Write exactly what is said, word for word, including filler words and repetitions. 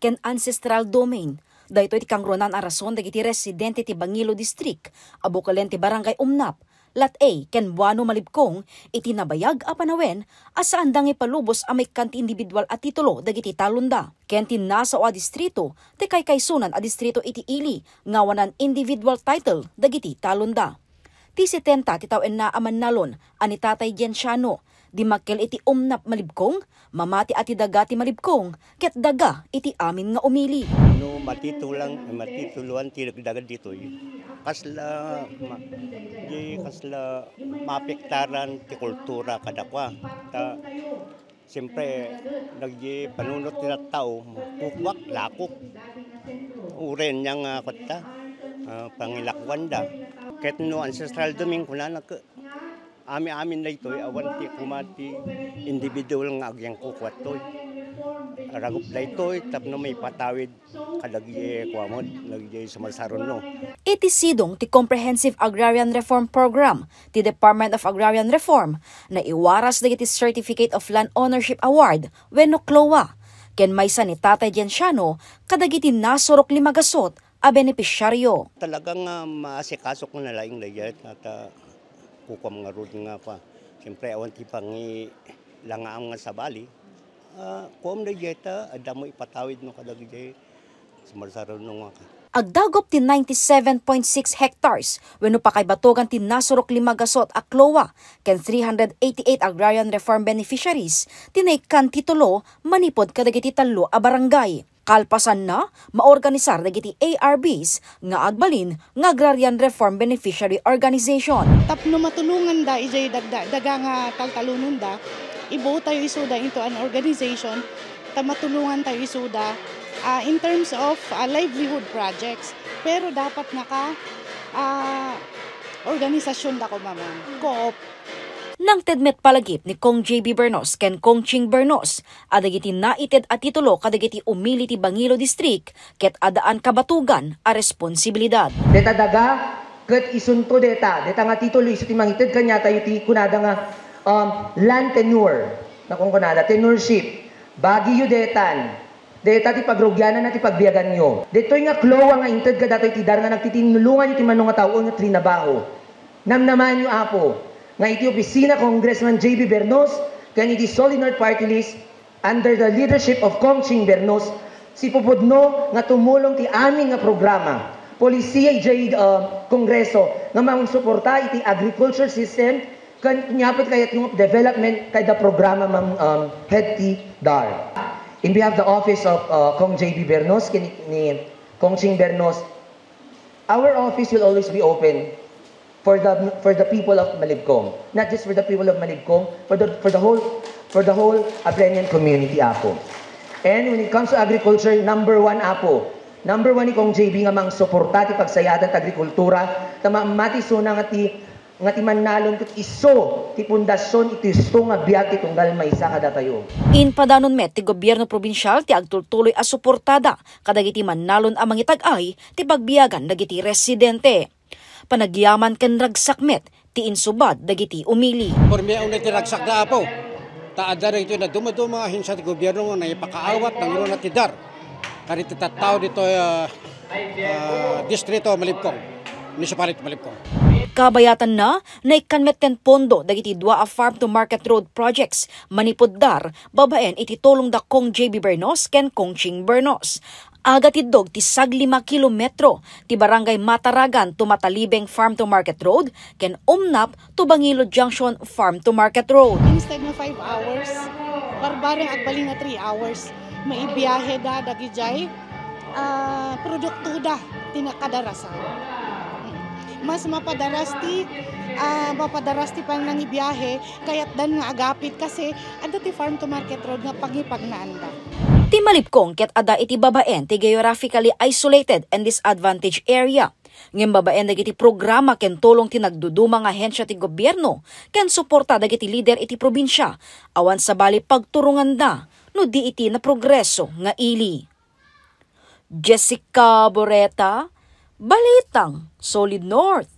ken ancestral domain. Daytoy ti kangrunaan a rason dagiti residente ti Bangilo District a bukalen ti Barangay Umnap, Lat A ken Buano, Malibkong iti nabayag a panawen a saanda nga ipalubos a maikkan ti individual a titulo dagiti talonda. Ken ti nasao a distrito ti kaykaysunan a distrito iti ili nga awanan individual title dagiti talonda. Ti setenta ti tawenna a mannalon a ni Tatay Genciano, dimmakkel iti Umnap, Malibkong, mamati a ti daga ti Malibkong ket daga iti amin nga umili. No matitulang, matituloan ti dagdagad ditoy, kasla ma-, di kasla maapektaran ti kultura kadakua. Ta, siyempre, dagiti panunot ti tattao, kukuak, lakok. Uray ania nga kutta, ah, pangilakuanda. Ket no ancestral domain, kunana, ke-, ami-amin daytoy, awan ti koma ti individual nga agyangkukua daytoy. Ragup daytoy tapno maipatawid kadagiti kuamon, dagiti sumarsarunong. Iti sidong ti Comprehensive Agrarian Reform Program ti Department of Agrarian Reform, naiwaras dagiti Certificate of Land Ownership Award wenno CLOA, ken maysa ni Tatay Genciano kadagiti nasurok lima gasut a benepisyaryo. Talagang, ah, maasikasok na laing daydiay, at, ah, kukuam ngarud nga pa. Siyempre, awan ti pangilangaam nga sabali. Ah, kuam daydiay ta, adda mo ipatawid no kadagiti sumarsarunong nga ka. Agdagop ti ninety-seven point six hectares wenno pakaibatogan ti nasurok lima gasut a CLOA ken three hundred eighty-eight agrarian reform beneficiaries ti naikkan titulo manipud kadagiti tallo a barangay. Kalpasanna, maorganisar dagiti A R Bs nga agbalin nga Agrarian Reform Beneficiary Organization. Tapno matulonganda idiay dagda-, daga nga taltalononda, ibuotayo isuda into an organization ta matulongantayo isuda, ah, in terms of, ah, livelihood projects. Pero dapat naka, ah, organisasyonda koma man, co-op. Nangted met palagip ni Cong J B Bernos ken Cong Ching Bernos a dagiti naited a titulo kadagiti umili ti Bangilo District ket addaan kabatogan a responsibilidad. Deta daga ket isunto deta, deta nga titulo isu ti mangited kaniatayo ti kunada nga, um, land tenure. Nakunkunada, tenureship. Bagiyo detan. Deta ti pagrugiananna ti pagbiaganyo. Detoy nga CLOA nga inted kadatoy ti dar nga nagtitinulonganyo ti mano nga tao nga trinabaho. Namnamaanyo, Apo, nga iti opisina Congressman J B Bernos ken iti Solid North Party List under the leadership of Cong Ching Bernos, sipupudno nga tumulong ti amin nga programa, polisiya idiay, uh, Kongreso nga mangsuporta iti agriculture system ken nia pay kayatyo nga development kayat programa, Ma'am, um, Head ti dar. In behalf of the office of, uh, Cong J B Bernos, ken ni Cong Ching Bernos, our office will always be open for the, for the people of Malibkong. Not just for the people of Malibkong, for the, for the whole, for the whole Abreñan community, Apo. And when it comes to agriculture, number one, Apo. Number one ni Cong J B nga mangsuporta ti pagsayaatan ti agrikultura, ta mamati isuna nga ti nga ti mannalon ket isu ti pundasion iti husto nga biag ti tunggal maysa kadatayo. Impadanon met ti gobierno probinsial ti agtultuloy a suportada kadagiti mannalon a mangitag-ay ti pagbiagan dagiti residente. Panagyaman ken ragsak met ti insubad dagiti umili. Pormiaon ti ragsakda, Apo. Ta adda dagitoy nga dumaduma nga ahensya ti gobierno nga nangipakaawat, nangruna ti dar kadagiti tattao ditoy, ah, ah, distrito Malibkong, municipality Malibkong. Kabayatanna, naikkan met ken pondo dagiti dua a farm to market road projects manipud dar babaen iti tulong da Cong J B Bernos ken Cong Ching Bernos. Agatiddog ti saglima kilometro ti Barangay Mataragan to Matalibeng Farm to Market Road ken Umnap to Bangilo Junction Farm to Market Road. Instead nga five hours, barbareng agbalin nga three hours, maibiaheda dagidiay, ah, produktoda ti nakadarasa. Mas mapadaras ti, ah, mapadaras ti panangibiahe, kayatdan nga agapit kasi adda ti farm to market road nga pangipagnaanda. Ti Malibkong ket adda iti babaen ti geographically isolated and disadvantaged area. Ngem babaen dagiti programa ken tulong ti nagduduma nga ahensya ti gobierno ken suporta dagiti lider iti probinsia, awan sabali pagturonganda no di iti naprogreso nga ili. Jessica Boreta, Balitang Solid North.